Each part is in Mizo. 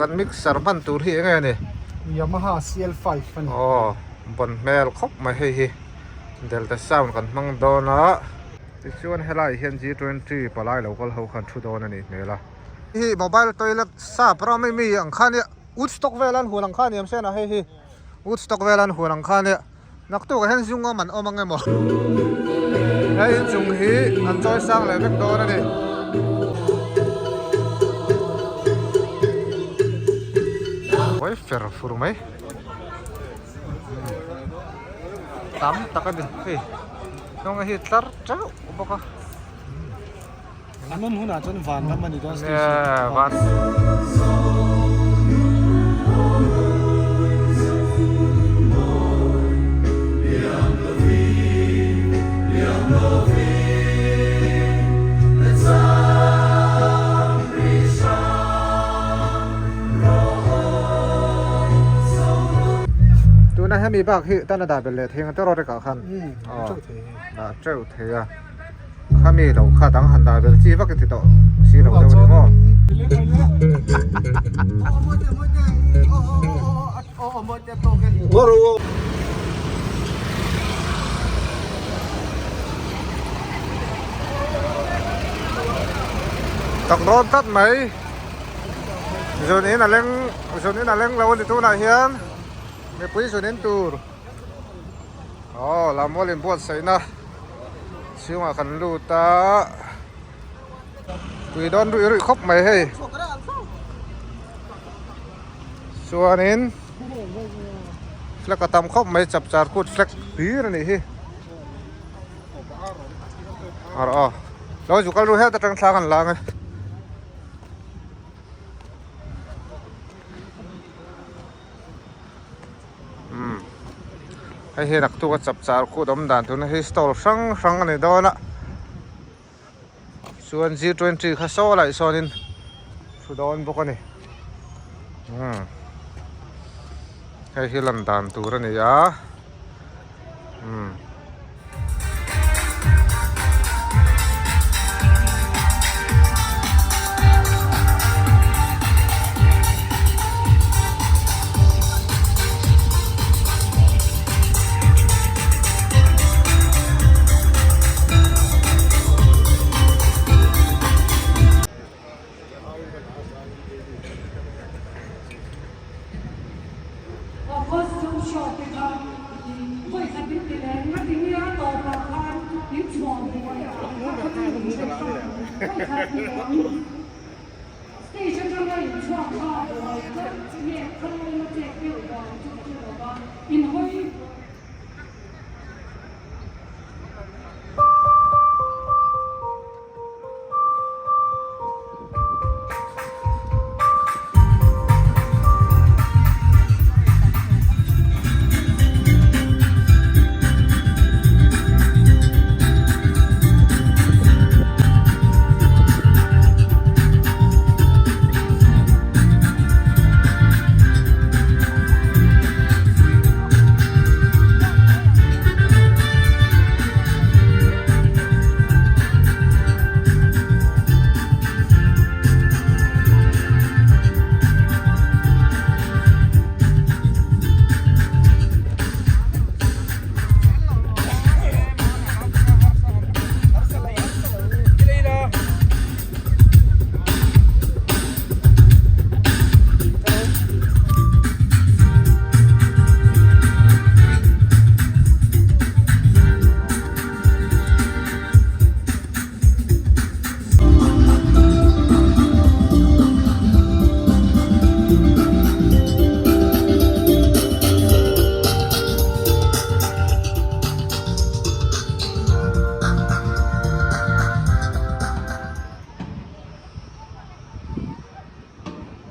kan mixer hman tur hi enge ni? Yamaha CL5 a ni. Aw bon hmel khawp mai hei hi Delta sound kan hmang dawn a. Tichuan helai hian G20 palai lo kal ho khan thu dawn a nih hmel a. Hei mobile toilet sap ram ami mi ang kha nia Woodstock vel an huan ang kha a ni em sena hei hi Woodstock vel an huan ang kha nia. Naktuk ah hian zung awm an awm ang emaw? He inchung hi an chawi sang leh vek dawn a ni. Hawi fer fur mai. Tam tak a ni hei. Hnung hi tlar teuh bawk a. An awm hunah chuan van lam a ni dawn stage hi. Van. Tuna hemi bak hi tan a dah belh leh thei ang tawrh rekah khan. Dah teuh thei a. Khami lo kha dang han dah belh chi vak i ti tawh si lo deuh a ni maw? Tak dawn tlat mai zun in a leng zun in a leng lo a ni tunah hian mipui zun in tur. Aw lammual inbuatsaihna chhungah kan lut a tui dawn ruih ruih khawp mai hei chuanin flag a tam khawp mai chapchar kut flag hlir a nih hi aw lo zu kal ru het atang thla kan lang e. Umm hei hi naktuk a chap char kut awm dan tuna hi stall hrang hrang a ni dawn a chuan G twenty kha saw laih sawnin thu dawn bawk a ni umm hei hi lan dan tur a ni a umm.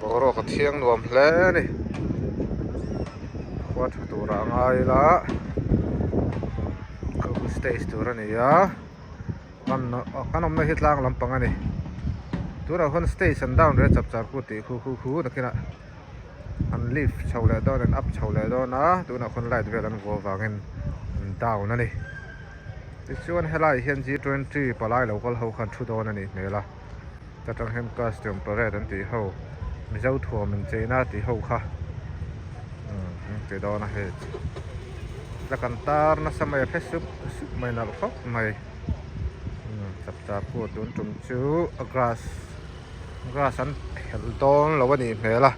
Boruak a thiang nuam hle a ni khua tha turah a ngai ila khu stage tur a ni a kan awmna hi tlang lampang a ni tunah huan stage an down reh chap char kut tih khu khu khu nakinah an lift chho leh dawn an up chho leh dawn a tunah khuan light vel an vuah vangin an down a ni. Tichuan helai hian G twenty palai lo kal ho khan thu dawn a nih hmel a, ta tang hian costume parade an tih ho Mizo thuam in cheina tih ho kha an ti dawn a hei tla kan tar nasa mai a phe sup sup mai nalh khawp mai chapchar kut tun tum chu a grass grass an phelh dawn lo a nih hmel a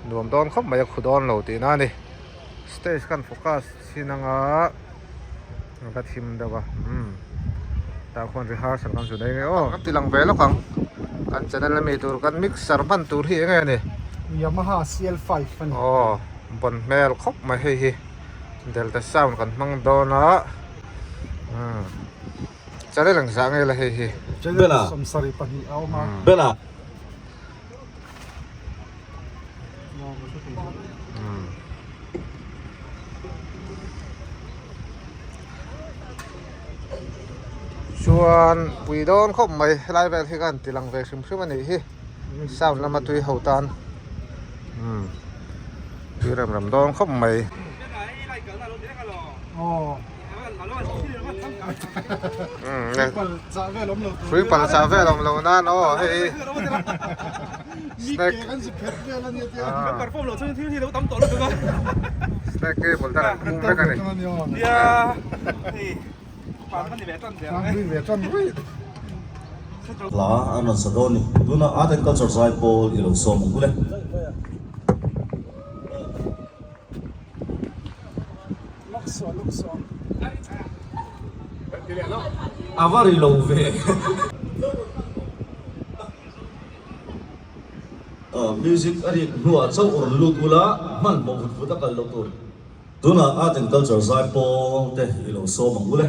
nuam dawn khawp mai a khu dawn lo tihna a ni stage khan focus chin anga a va thim deuh a umm tah khuan rehearsal kan zu nei nge aw kan ti lang ve lawk ang kan channel ami tur kan mixer hman tur hi eng nge ni Yamaha CL5 a ni aw bawn hmel khawp mai hei hi delta sound kan hmang dawn a umm channel ang zah nge la hei hi channel 72 a awm a bela Chuan pui dawn khawp mai helai vel hi khan ti lang ve hrim hrim a nih hi sound lama tui ho tan umm tui rem rem dawn khawp mai. Hrui pal chah vel awm lo nan aw hei snack snack cable te an khung vek a ni. Hla an rawn sa dawn ni. Tuna Art and Culture zai pawl i lo sawm ang bul e. A va ri lo ve. Music a rik hnuah chauh rawn lut ula hmanhmawh vut vut a kal loh tur. Tunah Art and Culture zai pawl te i lo sawm ang ule.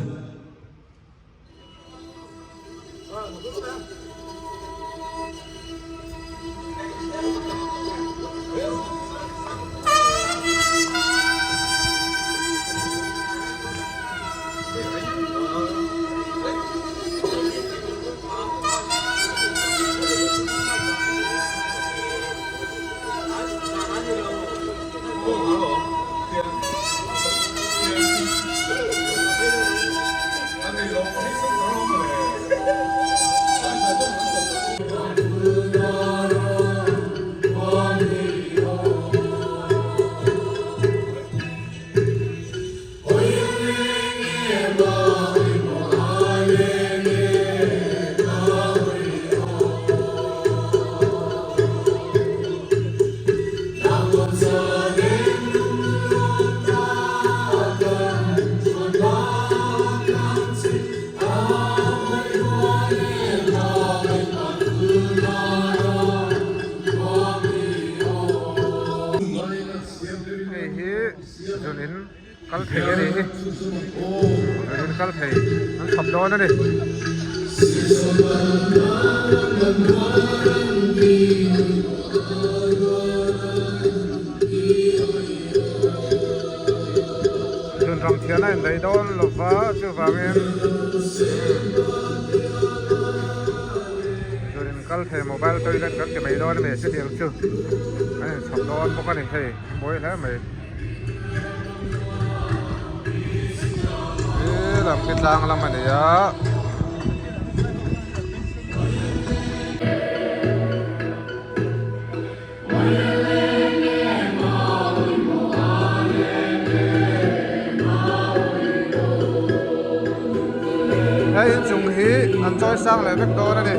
Hei hi zun in kal thei a nih hi zun in kal thei an chhawp dawn a ni. Zun ram thian a indaih dawn lova chuvangin zun in kal thei mobile toilet kan ti mai dawn a ni chutiang chu an inchhawp dawn bawk a ni hei mawi hle mai. He lam khi tlang lam a ni a. He inchung hi an chawi sang leh vek dawn a ni.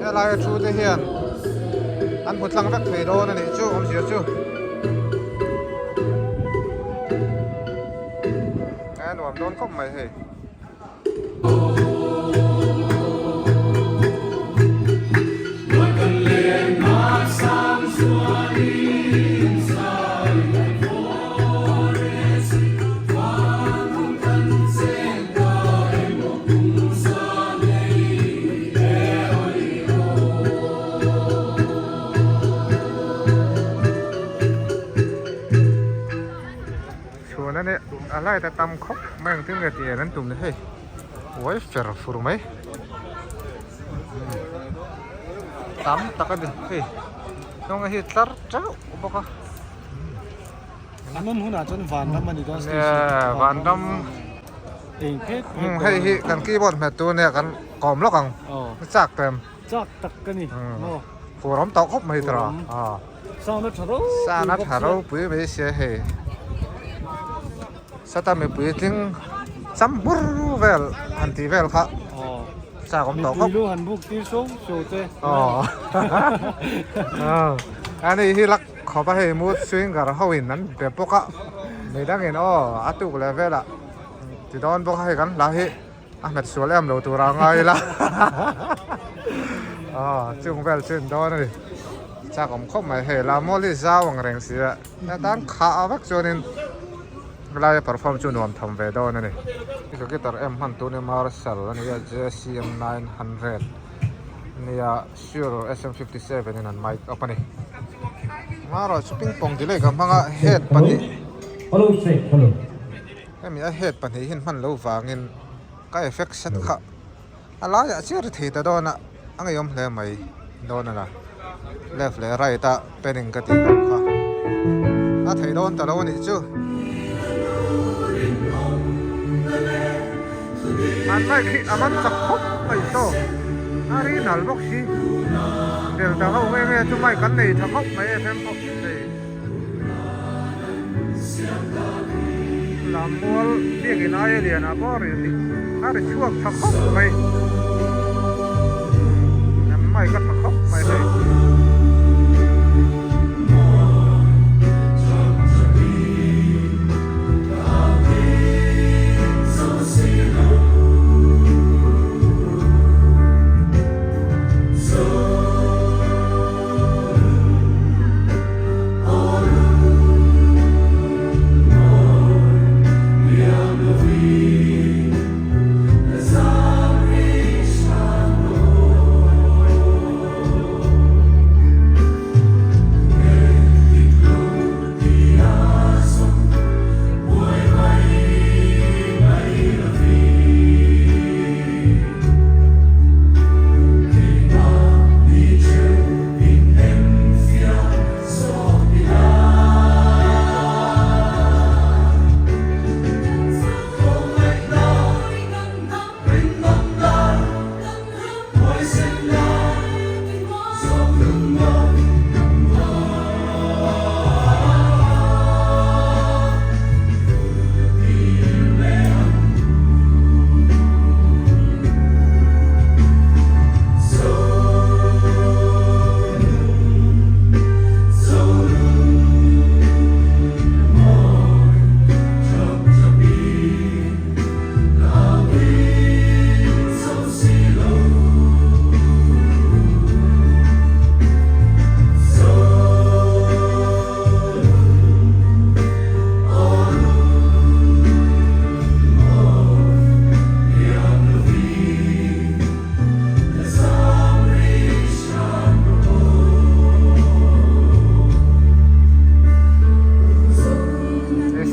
Helai a thu te hian an hmu tlang vek thei dawn a nih chu awmzia chu. A nuam dawn khawp mai hei. Chhuan a nia a light a tam khawp mai ang tin nge tih en an tum ni hei uai fer fur mai tam tak a ni hei hnung hi tlar teuh bawk a. A nawm hunah chuan vanram a ni dawn station vanram eng phet phet hei hi kan keyboard hmet tu nia kan kawm lawk ang chak tem chak tak ka ni maw. Phur awm tawh khawp mai tawh a. Sound a tha ropui Sound a tha ropui mai sia hei. Sata mipui tling cham hmur vel han tih vel kha chak awm tawh khawp. Mipui lu han buk tir so so te. Ani hi lak khawp a hei mood swinger ho in an be bawk a midangin aw a tuk leh velah ti dawn bawk a hei kan hla hi. A hmet sual em lo tur a ngai ila aw chung vel chu in dawn a ni chak awm khawp mai hei la mawl hi zau ang reng si a hetan khah a vek chuanin helai a perform chu nuam tham ve dawn a ni ka guitar em hman tur ni marshall a ni a jcm 900 nia sure sm57 in an mic up a ni marawh chu ping pong delay ka hmang a head pahnih Hello check hello. Hemi a head pahnih hian hman lo vangin ka effect set kha a laiah chiah ri thei ta dawn a, a ngeiawm hle mai dawn a la. Left leh right a panning ka tih ho kha a thei dawn ta lo a nih chu. An bike hi a man chak khawp mai saw a ri nal bawk si Delta ho nge nge chu bike an nei tha khawp mai FM pawh nei. Lammual biakin aia lianah pawh a ri a ri chhuak tha khawp mai an mic a tha khawp mai hei.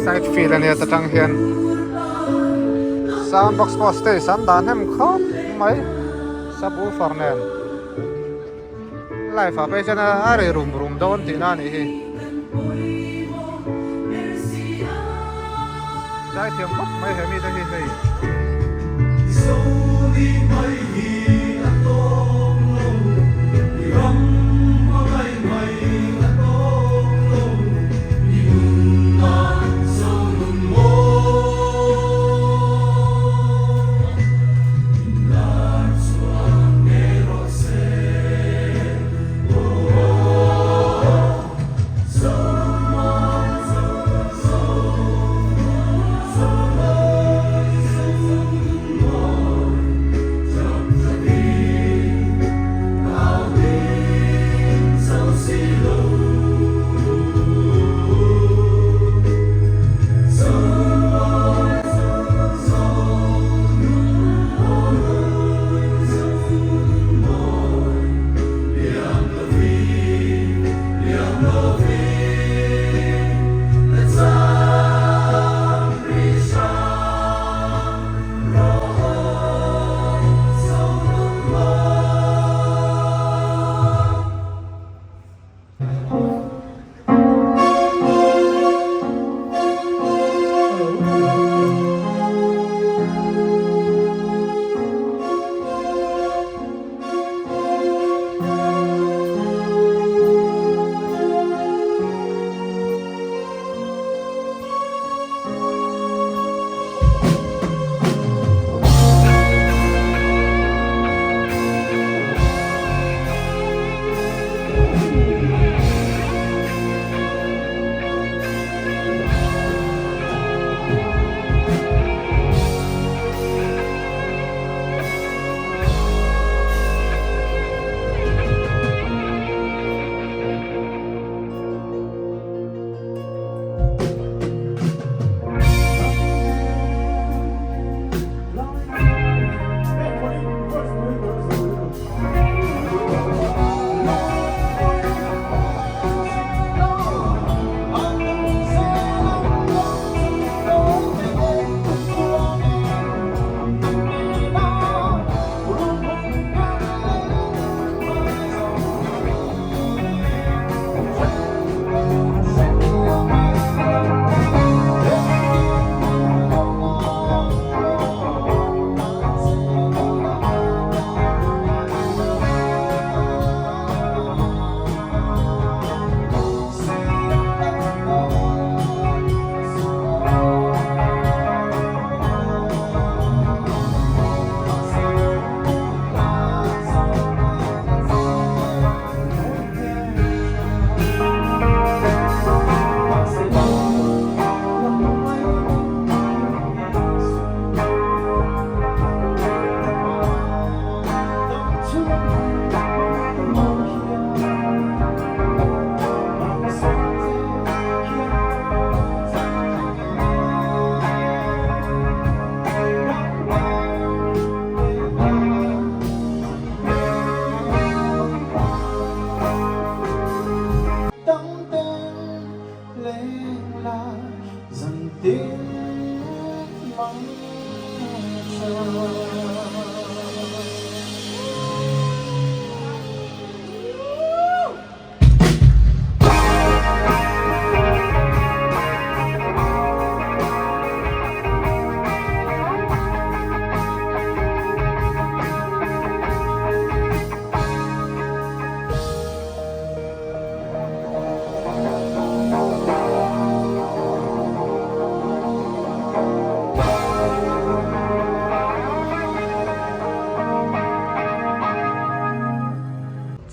Side field ania ta tang hian sound box pawh stage an dah hnem khawp mai subwoofer nen live ah phei chuan a ri rum rum dawn tihna a nih hi zaithiam khawp mai he mite hi hei.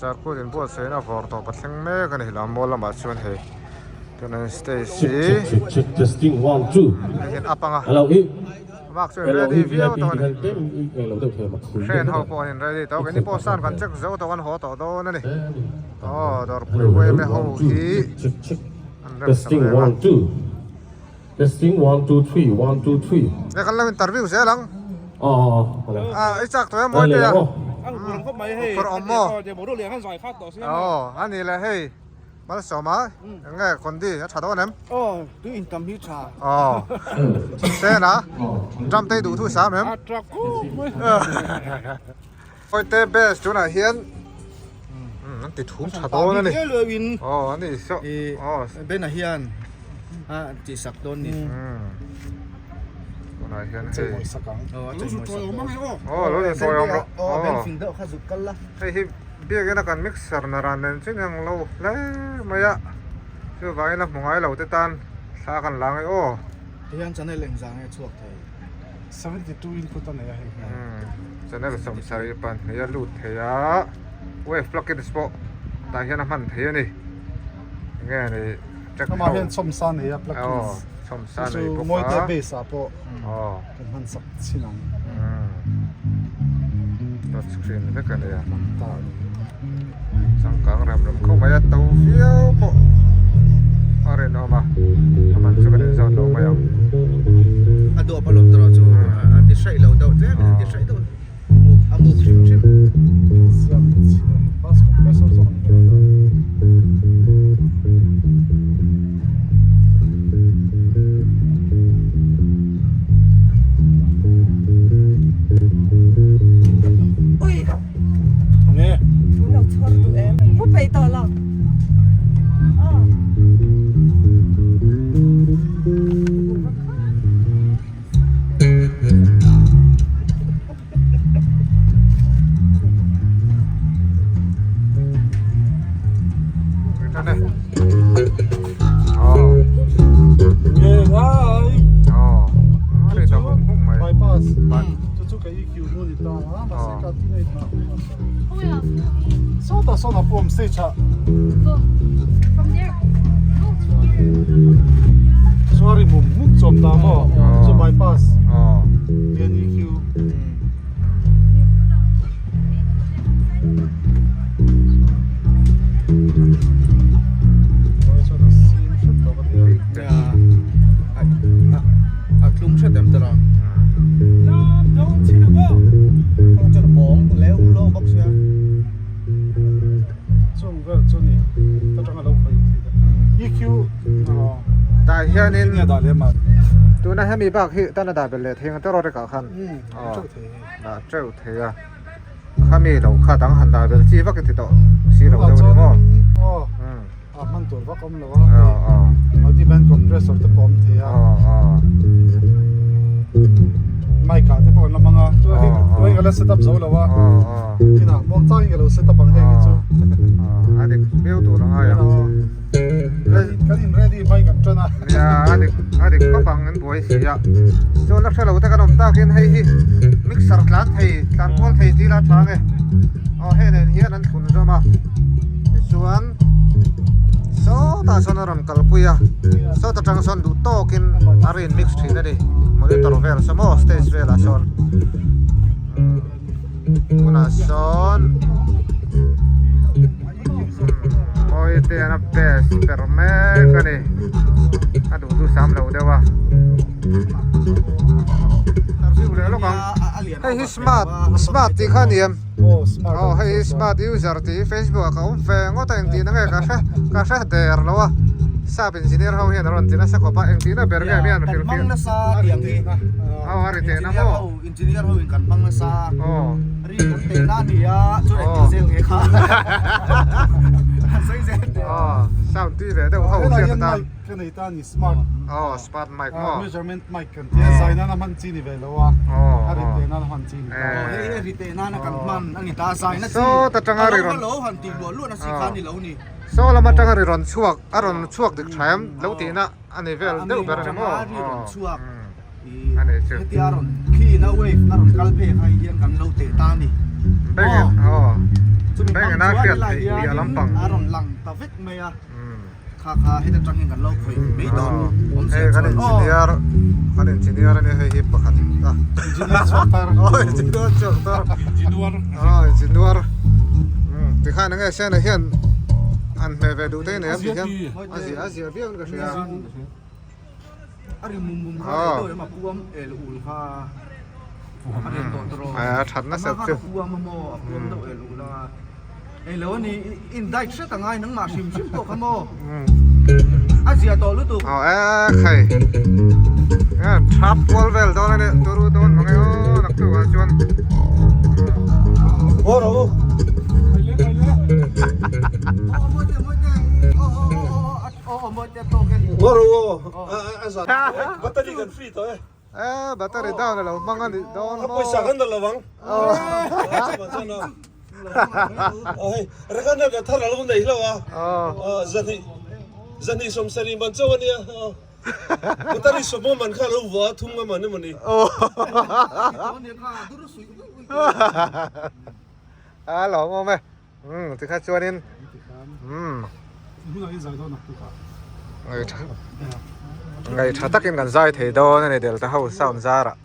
Chapchar kut inbuatsaihna vawr tawp a thleng mek a ni lam mawl lamah chuan hei tuna stage hi hei hian up anga bak chuan ready viau tawh a ni train ho pawh an in ready tawh keini pawh sound kan check zo tawh kan haw tawh dawn a ni aw dawrpui yma ho hi an rem sak reng a. Nge kan lo interview zel ang. Ah i chak tawh em mawi te a. Phur awm maw. Aw a ni le hei Malsawma eng nge Kondi a tha dawn em. Aw tui in tam hi tha. Aw Sena drum te i duh thu sam em. A tha khawp mai. Mawite best tunah hian an ti thum tha dawn a ni. Aw a ni saw. Aw. Bena hian a ti sak dawn ni. Tunah hian hei. Aw a chei mawi sak dawn. Aw lo in tawi awm rawh. Aw ben fing deuh kha zuk kal la. Hei hi biakin a kan mixer na ran nen chu inang lo hle mai a. Chuvangin a hmu ngai lo te tan thla kan la ngai aw. Tihian channel engzah nge chhuak thei? 72 input a nei a hei hian. Channel 70 pahnih a lut thei a, wave plugins pawh tah hian a hman thei a ni. Enge ni track ho. Amah hian chhawmsa nei a plugins. Aw, chhawmsa nei bawk a. Chu Mawite bass ah pawh kan hman sak chin ang. Touch screen vek a ni a. Changkang rem rem khawp mai a, to viau pawh a rinawm a, a man chu kan inzawt lo mai ang. A duap alawm tawh chu a ti hraih lo deuh tlem a ti hraih deuh a muk hrim hrim. Siam bus compressor zawk a ni ve lo. Nge? Min lo chhawr duh em? Pu peih tawh lo. Aw. Nge ngai. Bypass. Chu chu ka EQ mu ni ta a. Mahse ka ti nei ta. Sawtah sawn a pawm stage ah. Chuan mum mum chawm ta maw chu bypass hian EQ. A tlum hret em tawh a. Chuan bawng leu lo bawk sia. Chung vel chu ni ta tanga lo khawih thei ta. EQ Tah hianin enge dah lem a. Tuna hemi bak hi tan a dah belh leh thei ang tawrh rekah khan. Teuh thei hei. Dah teuh thei a. Khami lo kha dang han dah belh chi vak i ti tawh si lo deuh a ni maw. Aw. A hman tur vak awm lo a, multi band compressor te pawh awm thei a, mic ah te pawh an la hmang a, chuan hei tuai ka la set up zo lo a, kinah muang changin ka lo set up ang heng hi chu. A dik viau tur a ngai ang. Kan in ready hmai kan tan a. Nia a dik a dik khawp ang an buai si a, chuan la hre lo te kan awm takin hei hi mixer tlan thei tlan kual thei tih la tha nge, aw hei nen hian an thlun zawm a, tichuan. Sawtah sawn a rawn kalpui a sawt atang sawn duh tawkin a rain mix thin a ni monitor vel saw maw stage velah sawn tunah sawn mawi te an a best ber mek a ni a duh chu sam lo deuh a lawk ang hei hi smart smart tih kha a ni em. Aw hei hi smart user tih hi facebook ah ka awm ve ngawt a engtihna nge ka hre ka hre der lo a sap engineer ho hian a rawn ti nasa khawp a engtihna ber nge mi an hrilh hmang nasa tiang hi aw a ri tehna maw engineer ho in kan hmang nasa aw ri kan tehna a ni a chuan engtin zel nge kha sawi zel teh aw sound tui ve deuh ho hriat atan Ka nei ta ni smart. Aw smart mic maw. Measurement mic kan ti a zai nana hman chi ni ve lo a. A ri teh nana hman chi ni ta. Aw hei hi ri teh nana kan hman a ni ta zai na chi. Saw ta tanga ri rawn. Lo han tih luah luah na si kha ni lo ni. Saw lam atanga ri rawn chhuak a rawn chhuak dik tha em lo tih na a ni vel deuh ber a ni maw. A ri rawn chhuak. A ni chu. Hetia rawn khi na wave a rawn kal phei kha hian kan lo teh ta a ni. Beng in aw. Beng ina hriat theih piah lampang. A rawn lang ta vek mai a. Kha kha heta tang hian kan lo khawih mai dawn. Hei kan engineer kan engineer ania hei hi pakhat a. Engineer chhuak tar. Aw engineer chhuak tar. Engineer. Aw engineer. Tikhan enge sena hian an hmeh ve duh te nei ang tikhian a zia a zia viau in ka hria. A ri mum mum kha Aw. eng emaw puam el ul kha a ri tawh tawh A that nasa chu. A puam a maw a puam deuh el ul a eng lo ani in diet hret a ngai nangmah hrim hrim pawh kha maw a zia tawh lutuk. Aw e khai thap kual vel dawn ani turu dawn mang e aw naktuk ah chuan. Aw ro. Aw mawi te mawi te aw aw aw Battery kan free tawh e. Eh, battery down a lo hmang a ni dawn maw? A pawisa kan la lo ang. Hei, Rekana ka thar a lo nei hlauh a. Zahnih, zahnih sawmsarih man chauh a nia. Battery sawmhma man kha a lo vuah a, thum nga man emaw ni. A lawm awm e. Umm tikha chuanin umm ngaih tha takin kan zai thei dawn a ni Delta ho sound zarah.